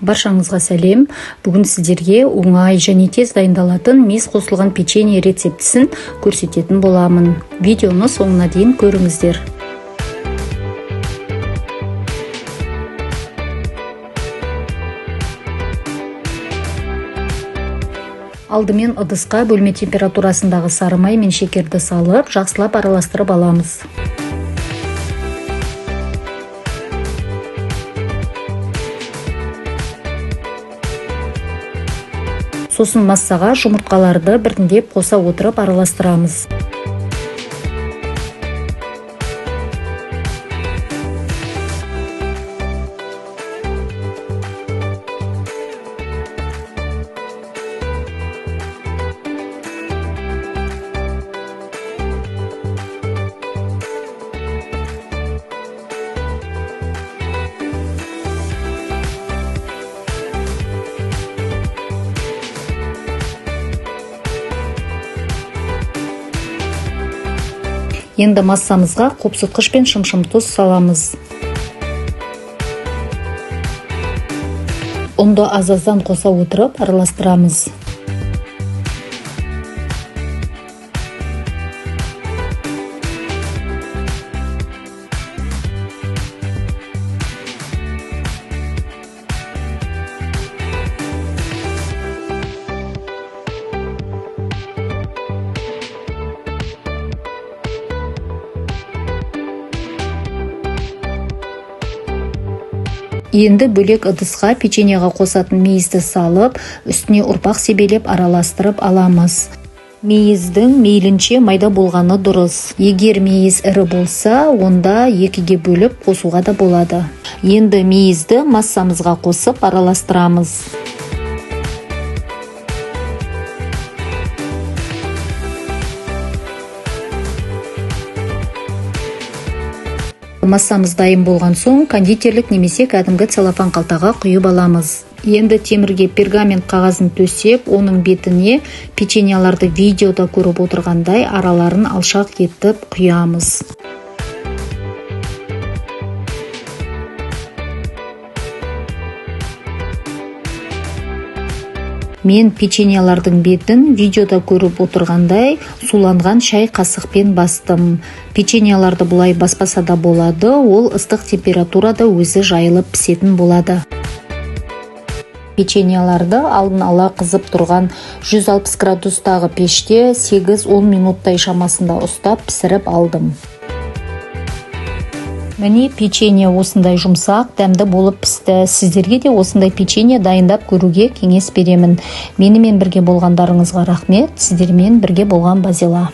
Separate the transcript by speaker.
Speaker 1: Баршаңызға сәлем. Бүгін сіздерге оңай және тез дайындалатын мейіз қосылған печенье рецептісін көрсететін боламын. Видеоны соңына дейін көріңіздер. Алдымен ыдысқа бөлме температурасындағы сары май мен шекерді салып, жақсылап араластырып аламыз. Сосын массаға жұмыртқаларды біртіндеп қоса отырып араластырамыз. Енді массамызға қопсытқыш пен шымшым тұз саламыз. Ұнды аз-аздан қоса отырып араластырамыз. Енді бөлек ыдысқа печеньеға қосатын мейізді салып, үстіне ұрпақ себелеп араластырып аламыз. Мейіздің мейлінше майда болғаны дұрыс. Егер мейіз ірі болса, онда екіге бөліп қосуға да болады. Енді мейізді массамызға қосып араластырамыз. Массамыз дайын болған соң кондитерлік немесе кәдімгі целлофан қалтаға құйып аламыз. Енді темірге пергамент қағазын төсеп, оның бетіне печеньеларды видеода көріп отырғандай араларын алшақ етіп құямыз. Мен печеньелардың бетін видеода көріп отырғандай суланған шай қасықпен бастым. Печеньеларды бұлай баспаса да болады, ол ыстық температурада өзі жайылып пісетін болады. Печеньеларды алдын ала қызып тұрған 160 градустағы пеште 8-10 минуттай шамасында ұстап пісіріп алдым. Міне, печенье осындай жұмсақ, дәмді болып пісті. Сіздерге де осындай печенье дайындап көруге кеңес беремін. Менімен бірге болғандарыңызға рахмет. Сіздермен бірге болған Базила.